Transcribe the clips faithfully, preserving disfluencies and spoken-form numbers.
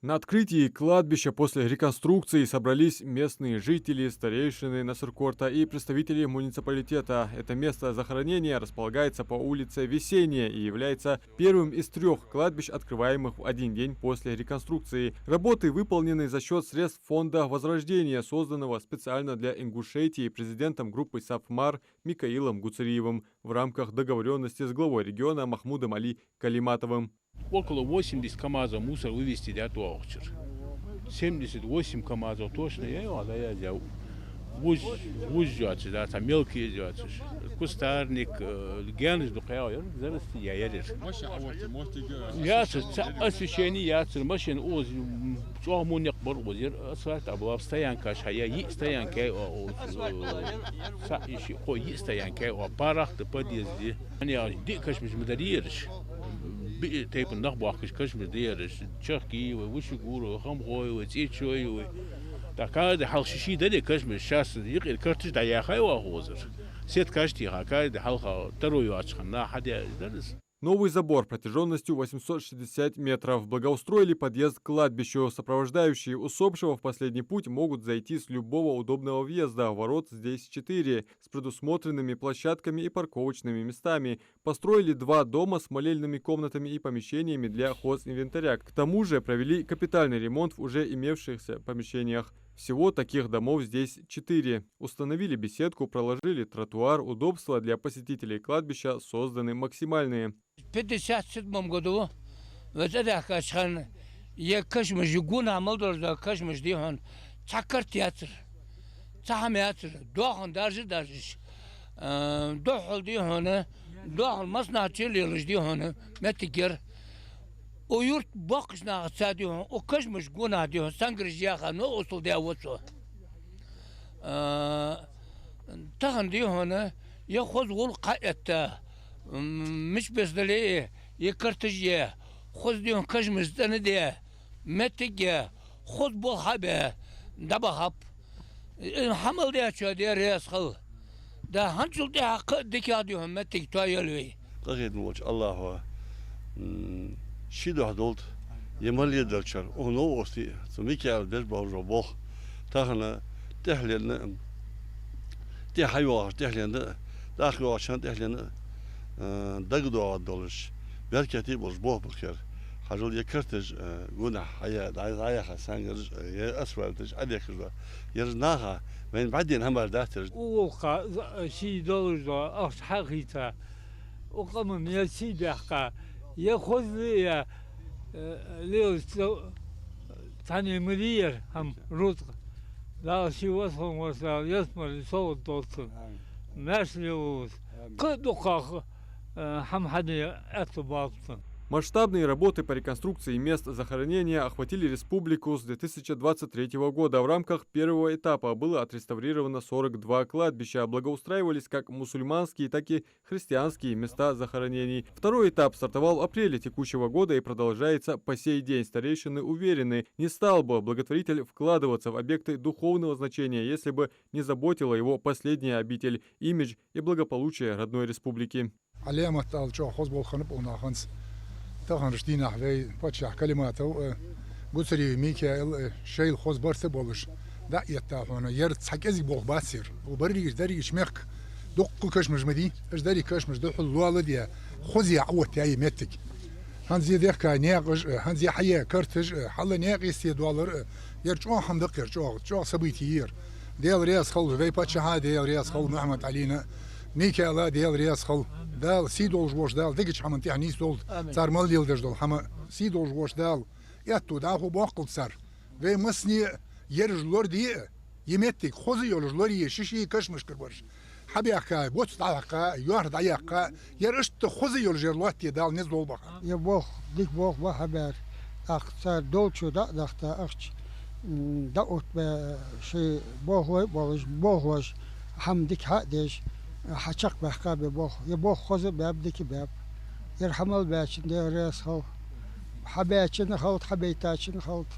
На открытии кладбища после реконструкции собрались местные жители, старейшины Насыркорта и представители муниципалитета. Это место захоронения располагается по улице Весенняя и является первым из трех кладбищ, открываемых в один день после реконструкции. Работы выполнены за счет средств фонда «Возрождение», созданного специально для Ингушетии президентом группы «Сафмар» Микаилом Гуцериевым в рамках договорённости с главой региона Махмудом Али Калиматовым. Около восемьдесят КамАЗов мусор вывезти даьд оаха чура. Семьдесят восемь КамАЗов точно я, я, да, я взял. Вуж, вуж йоацаш, да, цхьа мелкий из йоацаш. Кустарник, э, гаьнаш дукха яр, зарасти я, яр. Яцар, цхьа освещени яцар, машин укхаза, м, чӀоагӀа мо никъ бар укхаза, яр асфальт а бала, стоянкаш хьая, йиъ стоянка я укхаза, э, цхьа йиши, кхо йиъ стоянка я укхаза, парах да, подъезд да. Хьан я, диъ кашамаш ма дарий ераш. Биъ тайпан нах бохкаш кашамаш да ераш. Чахкий вай, Вишегуровы, Хамхоевы, ЦӀечоевы. ТӀаккха каждый хьалха ши-ши дарий кашамаш, шоаш юкъера карташ дӀаяьхай оаха укхазара. Сеткаш теха, каждый хьалха таро йоацаш хинна хьадаь дарас. Новый забор протяжённостью восемьсот шестьдесят метров. Благоустроили подъезд к кладбищу. Сопровождающие усопшего в последний путь могут зайти с любого удобного въезда. Ворот здесь четыре, с предусмотренными площадками и парковочными местами. Построили два дома с молельными комнатами и помещениями для хозинвентаря. К тому же провели капитальный ремонт в уже имевшихся помещениях. Всего таких домов здесь четыре. Установили беседку, проложили тротуар, удобства для посетителей кладбища созданы максимальные. Пятьдесят седьмом году вай цӀадаьхкача хана, е кашамаш, е гонахьа мел долаш дола кашамаш, дий хьона, цхьа карт яцар, цхьа хӀама яцар, доахан даржа а даржаш, э, духхьал, дий хьона, доахан массанахьа чулелаш, дий хьона, моттиг яр. Укх юрта боккхийча нахаца, дий хьона, укх кашамашта гонахьа, дий хьона, сангараш яьха, новкъостал даь ва цо. А, тахан, дий хьона, е хоза гӀулакх хьаэтта, м, мича беса дале а, е карташ я, хоза, дий хьона, кашамаш цӀена де, моттиг я, хоза болх хьабе, дӀабахаб. Э, хьамал дечоа Даьла раьза хилва. Да, хӀанзчул тӀехьагӀа кхы а дикагӀа, дий хьона, моттиг тоаел вай. Къахетаме волча АллахӀа, м, ший духьа долда, е мел леладелчар, укх новкъостий, цу Микаила беш бола болх. Тахан тӀехьленна, тӀехьа йоагӀаш тӀехьленна, тӀаккха йоагӀача тӀехьленна, э, дагадоагӀаргдолаш, беркате болаш болх ба-кх ер. Хьажал, е карташ, э, гонахьа хьая, дӀа-, дӀаяьха сангараш, э, е асфальташ Ӏодехкаш да. Ераш наха вайна бӀаьдена хӀамаш дац ераш. Укх гӀулакха, э, сий долаш да, ахча хьахийца, укх къаман е сий баьккха, е хоза ле а, э, лелаш цхьанне ма дий ер хӀама, рузкъа. Дала ший васхун васал ялсмале совгӀат долда цунна. Амин. Маьрша лелалва из. Амин. Кхы а дукхагӀа, э, хӀама хьаде аьттув боаккхалба цунна. Масштабные работы по реконструкции мест захоронения охватили республику с две тысячи двадцать третьего года. В рамках первого этапа было отреставрировано сорок два кладбища. Благоустраивались как мусульманские, так и христианские места захоронений. Второй этап стартовал в апреле текущего года и продолжается по сей день. Старейшины уверены, не стал бы благотворитель вкладываться в объекты духовного значения, если бы не заботила его последняя обитель, имидж и благополучие родной республики. Ӏаламат аьлча, чӀоагӀа хоза болх хиннаб укх нахаца. Таханарча дийнахьа вай паччахь Калиматов а, Гуцериев Микаил а шоайла хоза барт а болаш дӀа а этта хьона. Ер цхьа кӀезига болх бац ер. Укх берригача, дерригача мехка дуккха кашамаш ма дий, уж деррига кашамаш духхьал лоаладаь, хоза Ӏооттаяь я моттиг. ХӀанз е дехка наькъаш а, хӀанз е хьаяь карташ а, хьалла наькъа йисте доаллар а, ер чӀоагӀа хӀама да-кх ер, чӀоагӀа, чӀоагӀа событие я ер. Даьла раьза хилва вай паччахьа, Даьла раьза хилва Мухьаммад-Ӏалийна, Микаила Даьла раьза хилва. Дала, сий долаш волча Дала дикача хӀаман тӀа нийсдолда. Амин. Цар мел леладеш дола хӀама, сий долаш волча Дала аьттув дӀахо боаккхалба цар. Вай массане а ераш лораде а, е моттиг хоза йолаш лорае, ши-ши кашамашкара бараш хьабаьхка, боц дӀахьекха, йоархӀ дӀаяьккха, ер иштта хоза йолаш ер лоаттаде Дала низ лолба-кх. Ер болх дика болх ба хьабаьр. ТӀаккха цар долчо дӀа а дахта ахча, м, дӀаоттабаь, шоай болхлой а болаш, болхлоша хӀама дика хьа а деш, хьачакхбаьккха ба ер болх. Ер болх хоза а баьб, дика а баьб. Ер хьа мел баьчунна Даьла раьза хилва. Хьабаьчунна а хилда, хьабайтачунна а хилда.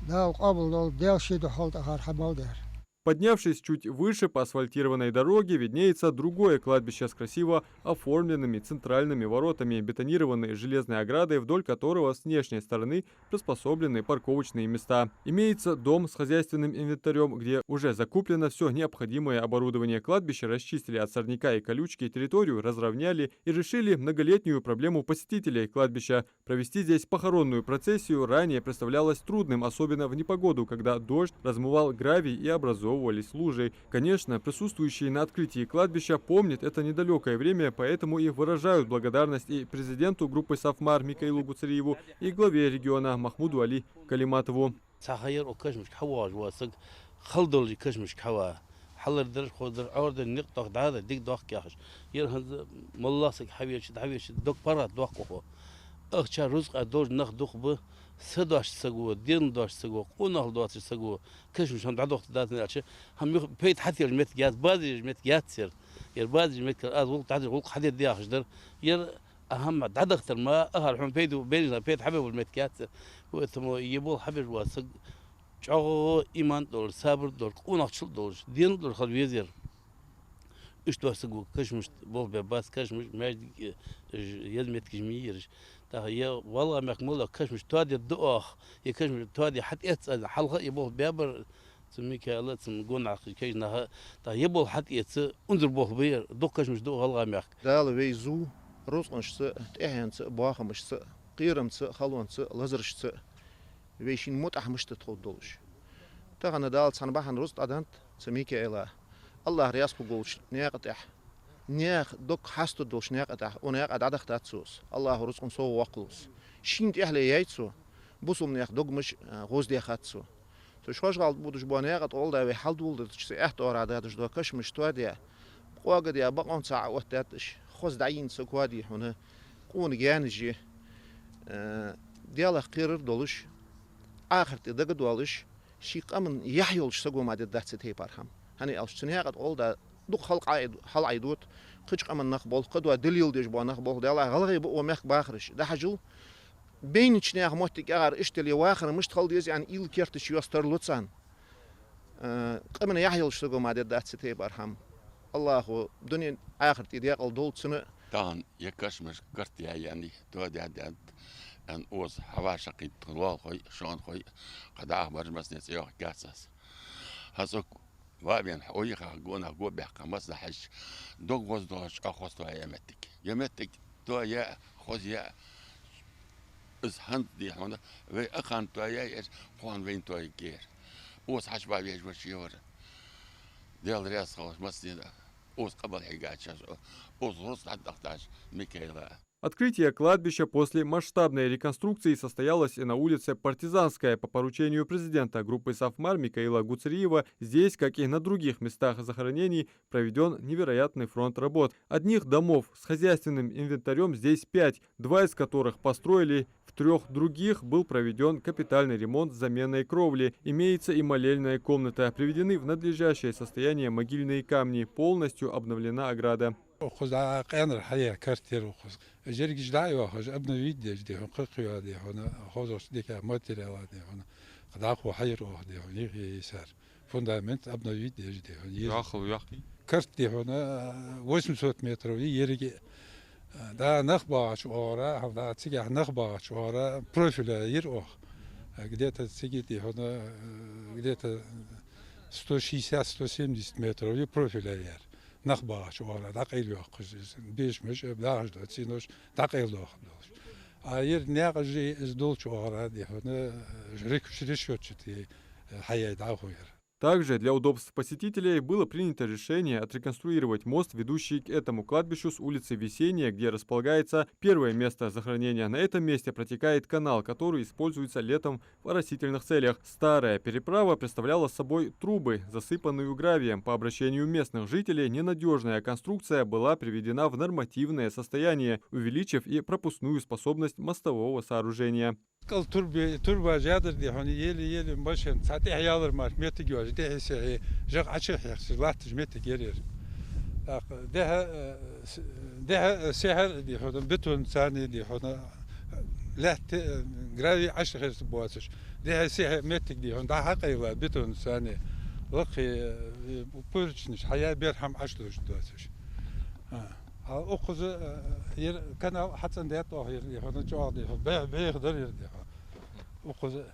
Дала къоабалдолда, Даьла ший духьа хилда акхар хьа мел даьр. Поднявшись чуть выше по асфальтированной дороге, виднеется другое кладбище с красиво оформленными центральными воротами, бетонированной железной оградой, вдоль которого с внешней стороны приспособлены парковочные места. Имеется дом с хозяйственным инвентарем, где уже закуплено всё необходимое оборудование. Кладбище расчистили от сорняка и колючки, территорию разровняли и решили многолетнюю проблему посетителей кладбища. Провести здесь похоронную процессию ранее представлялось трудным, особенно в непогоду, когда дождь размывал гравий и образовывались лужи. Конечно, присутствующие на открытии кладбища помнят это недалёкое время, поэтому и выражают благодарность и президенту группы «Сафмар» Микаилу Гуцериеву, и главе региона Махмуду-Али Калиматову. Цхьа ха яр укх кашамашка хьавоагӀаш вола саг, хала долча кашамашка хьава. Хьалар дар, хоза дар, Ӏор дар, никъ тох, дӀа дар, дика дох яхаш. Яр хӀанз моллагӀа саг хьавеча, дӀавеча, дог паргӀата доаккх укхо. Ахча, рузкъа долаш нах дукха ба, са доацача саго, денал доацача саго, къонахал доацача саго, кашамаш хӀама дӀадохийтаргдац аьнна аьлча, хӀама юха пайда хьателаш моттиг яц, базар еш моттиг яц яр. Яр базар еш моттиг, аз гӀулакх дӀадеш, гӀулакх хьадергдац яхаш дар. Яр а хӀама дӀадахийтар ма, ахар хьона пайда, бенжна пайда хьабе бола моттиг яц яр. Поэтому е болх хьабеш вола саг чӀоагӀа иман долаш, сабар долаш, къонахчал долаш, денал долаш хила веза яр. Иштта дола саг ва, кашамашта болх бе бац, кашамаш, маьждиг, э, ж-, еза моттигаш ма йий ераш. ТӀаккха е ГӀалгӀай мехка мел дола кашамаш тоаде да оаха, е кашамаш тоаде хьатӀаэц аьнна, хьалха е болх бе бар цу Микаила, цун гонахьа кхыча кагий наха, тӀаккха е болх хьатӀаэца, унзара болх ба ер, дукха кашамаш да ГӀалгӀай мехка. Дала вай зу рузкъанашца, тӀехьенца, бахамашца, кхерамца, халонца, лазарашца, вай шийна мутӀахьа мишта тхов долаш. Тахан Дала цхьан бахьан рузкъа дӀаденнад цу Микаила. АллахӀ раьза хургволча наькъа тӀа, наьха дог хьастаргдолча наькъа тӀа, укх наькъа дӀадахийтад цо из. АллахӀа рузкъан совгӀа воаккхалва из. Шийна тӀехьале яьй цо, бусалба наьха догмаш, а, гӀоздехад цо. Цу Шош-ГӀалий бувцаш бола наькъа тӀа гӀолла вай хьалдоладеча, цу аьтта оагӀорахьа дадаш дола кашамаш тоаде, къоагаде, бокъонца Ӏооттадаьд уж, хоза дӀайийна саг ва, дий хьона, къона гаьнаш я, э, Даьлах кхерар долаш, Ӏахарта тӀа дагадоалаш, ший къаман яхь йолча саго мара дергдац цу тайпара хӀама. ХӀана аьлча цу наькъа тӀа гӀолла дукха хьал-, хьалъайдода, кхыча къаман нах болх, кхыдола далил деш бола нах болх, Даьллахь, гӀалгӀай ба укх мехка бахараш. ДӀахьажал, байнача наьха моттиг тӀагӀар иштта дале, вахар мишта хила деза аьнна, уйла керташ йоаца тарлу царна. Э, къаман яхь йолча саго мара дергдац цу тайпара хӀама. АллахӀа дунен, ахарта даькъала долда цунна. Тахан е кашамаш карт яь яьннай, тоадаь даьннад, аьнна, укхаза хьавӀашагӀкхийтта лоалахой, шоанахой, кхы дӀахо бараш массане цӀи йоаккхаргьяц аз. ХӀанз укх ваь вена хьо йихьа гонахьа го баьккха массанахьа хьежача, дог гӀоздоалаш чӀоагӀа хоза тоаяь моттиг. Е моттиг тоаяь, хоза яь, из хӀанз, дий хьона, вай акхарна тоаяь ераш, кхоана вайна тоаергья ер. Укхаза хьачубаь везаш ва шевар. Даьла раьза хилва массанена. Укхаза къамаьл хьийгача, укхаза рузкъа дӀадахийтача Микаила. Открытие кладбища после масштабной реконструкции состоялось и на улице Партизанская. По поручению президента группы «Сафмар» Микаила Гуцериева здесь, как и на других местах захоронений, проведён невероятный фронт работ. Одних домов с хозяйственным инвентарём здесь пять, два из которых построили, в трёх других был проведён капитальный ремонт с заменой кровли. Имеется и молельная комната. Приведены в надлежащее состояние могильные камни, полностью обновлена ограда. Укхаза дӀа къаьнара хьаяь карт яр укхаза. Жергаш дӀа а йоахаш, обновить деш, дий хьона, кхы-кхы йоа, дий хьона, хозагӀча дика материала, дий хьона, кхы дӀахо хьаяр оаха, дий хьона, йихье йисар. Фундамент обновить деш, дий хьона, ер. Йоахал, йоахий? Карт, дий хьона, восемьсот метров я еррига. ДӀа нах багӀача оагӀора, хьал дӀа цигахьа нах багӀача оагӀора профиля йир оаха. Где-то цига, дий хьона, где-то сто шестьдесят, сто семьдесят метров я профиля яр. Нах багӀача оагӀора дӀакъайла йоаккхаш, из бешамаш, дахаш дола цӀенош дӀакъайла доахаш долаш. А ер наькъаш из долча оагӀора, дий хьона, реш-, решётчатый хьаяь дӀахо яр. Также для удобства посетителей было принято решение отреконструировать мост, ведущий к этому кладбищу с улицы Весенняя, где располагается первое место захоронения. На этом месте протекает канал, который используется летом в оросительных целях. Старая переправа представляла собой трубы, засыпанную гравием. По обращению местных жителей ненадёжная конструкция была приведена в нормативное состояние, увеличив и пропускную способность мостового сооружения. Кал турбе-, турба жадар, дий хьона, еле-еле машен цхьа тӀехьа ялар мара моттиг йоацаш, дехьа-сехьа жагӀа Ӏочухьехаш латташ моттиг яр ер. ТӀаккха дехьа, э, с-, дехьа, э, сехьа, дий хьона, бетонца, дий хьона, лаьтта, э, гравий Ӏочухерза боацаш. Дехьа-сехьа моттиг, дий хьона, дӀа хьакъайла бетонца. Лакхе, э, пурчнаш хьая бер хӀама Ӏаш дожа доацаш. А, а укхаза, э, ер канал хьацӀандаьд оаха ер, дий хьона, чӀоагӀа, дий хьона, бе-, беха дар ер, дий хьона. Укхаза,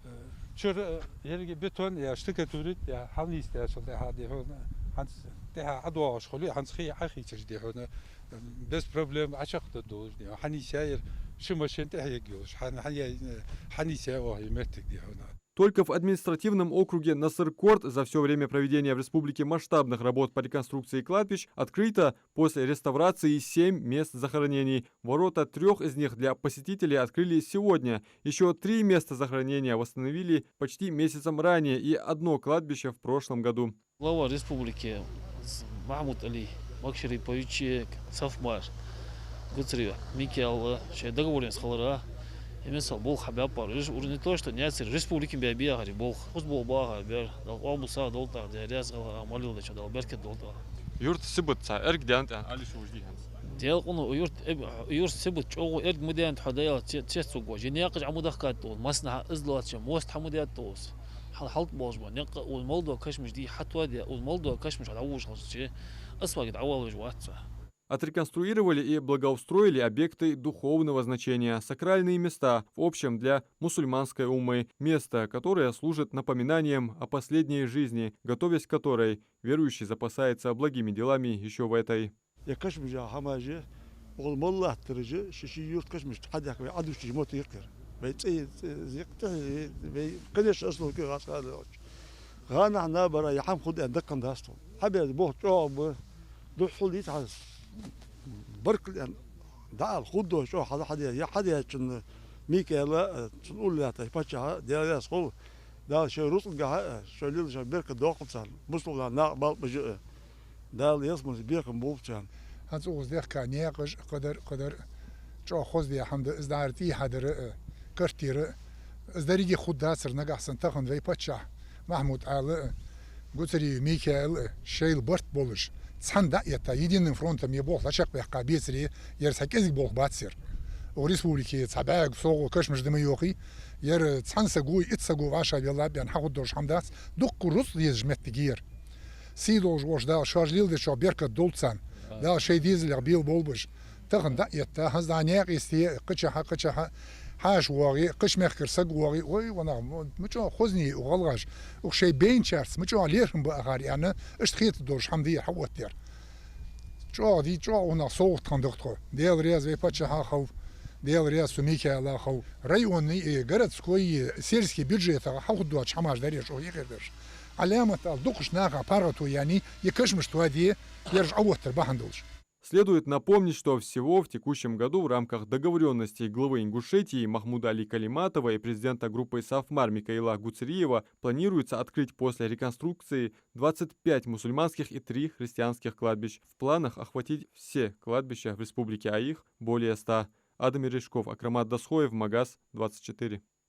э, чура, э, еррига бетон я штукатурить я хьалнийсдечул тӀехьа, дий хьона, хӀанз тӀехьа ӀодоагӀаш хуле, хӀанз хий Ӏохийцаш, дий хьона, э, без проблем Ӏочакхдаргдолаш, дий хьона, хьанийсъяьй ер, ши машен тӀехьа ергйолаш, хьан-, хьан-, э, хьанийсъяьй оаха ер моттиг, дий хьона. Только в административном округе Насыр-Корт за всё время проведения в республике масштабных работ по реконструкции кладбищ открыто после реставрации семь мест захоронений. Ворота трёх из них для посетителей открыли сегодня. Ещё три места захоронения восстановили почти месяцем ранее и одно кладбище в прошлом году. Глава республики Махьмуд-Ӏаьла Макшарипович, Сафмар Гуцериев Микаила шоай договоренность хилара, э, мисал болх хьабаьб уж, уж не то что наьцара, республике баьб яхар болх. Хоза болх баьб, Дала къоабал долда тӀаккха, Даьла раьза хилва, Ӏа мел леладечох Дала беркат долда тӀаккха. Юрта сибат цхьа эрг даьннад аьнна, али шо уж дий хӀанз? Даьла къиношца, юрта, э, юрта сибат чӀоагӀа эрг ма даьннад хьо, Даьла, цецвуг вож. Е наькъаш Ӏа ма дахкад тӀаккха, массанахьа из лоацца, мост хьа ма даьд тӀаккха. Хьал хьалт болаш ба, наькъа уж мел дола кашамаш дий хьатоаде, уж мел дола кашамаш хьадӀаувжаш хилча, из ваги дӀаваллаш вац цо. Отреконструировали и благоустроили объекты духовного значения, сакральные места, в общем, для мусульманской уммы, места, которые служат напоминанием о последней жизни, готовясь к которой верующий запасается благими делами ещё в этой. Е кашамаш хӀамаш, оал мел латтараш, ши-ши юрта кашамаш хьадаьхка вай Ӏадувцаш мотт йикхар. Вай цӀе, цӀе, зикъ тӀехье, вай, конечно, основа кхы гӀаш хьалелча. ГӀанахьа набара е хӀама хургда аьнна даккхам дац тхона. Хьабеза болх чӀоагӀа ба, духхьал дийца хьа баркал аьнна дӀаала хургдолаш чӀоагӀа хьал хьаде, е хьадаьчунна Микаила, э, цун уллув лаьтта паччахьа, Даьла раьза хилва, Дала шоай рузкъагахьа, э, шоай лелача беркат доаккхалба царна, бусалба наха бала бажа а. Дала ялсмале бекхам болба царна. ХӀанз укхаза дехка наькъаш, кхыдар, кхыдар, чӀоагӀа хоза де хӀама да, из дӀара тӀехьа дар, э, картера, из деррига хургдацар нагахьа санна тахан вай паччахь Махьмуд-Ӏаьла, э, Гуцериев Микаил, э, шоайла барт болаш, цхьана дӀа а этта, единым фронтом е болх лачакхбаьккха бецаре, ер цхьа кӀезига болх бац ер. Укх республике цхьа бӀаьга совгӀа кашамаш да ма йоахий, ер цхьан саго, итт саго вӀашагӀвелла бен хьахургдолаш хӀама дац, дуккха рузкъа дезаш моттиг я ер. Сий долаш воша Дала шоаш леладечох беркат долда царна. Дала шоай дезалех белаболба уж. Тахан дӀа а этта, хӀанз дӀа наькъа йисте, кхычахьа, кхычахьа, хьаша воагӀе, кхыча мехкара саг воагӀе, ой, ва нах, ма чӀоагӀа хоза я укх гӀалгӀаша, укх шоай байначарца ма чӀоагӀа лерхӀам ба акхар аьнна, иштта хетаргдолаш хӀама да ер хьаоттадаьр. ЧӀоагӀа дий, чӀоагӀа укх наха совгӀат хиннадац тхо. Даьла раьза вай паччахьа хилва, Даьла раьза цу Микаила хилва. Районни, э, городской, э, сельский бюджетах хьахургдоацаш хӀамаш дар ераш, укх юкъера дараш. Ӏаламат ала дукхача наха паргӀато яьннай, е кашамаш тоаде, ераш Ӏооттар бахьан долаш. Следует напомнить, что всего в текущем году в рамках договорённостей главы Ингушетии Махмуда-Али Калиматова и президента группы Сафмар Микаила Гуцериева планируется открыть после реконструкции двадцать пять мусульманских и три христианских кладбищ. В планах охватить все кладбища в республике, а их более ста. Адам Ерешков, Акрамат Досхоев, Магас двадцать четыре.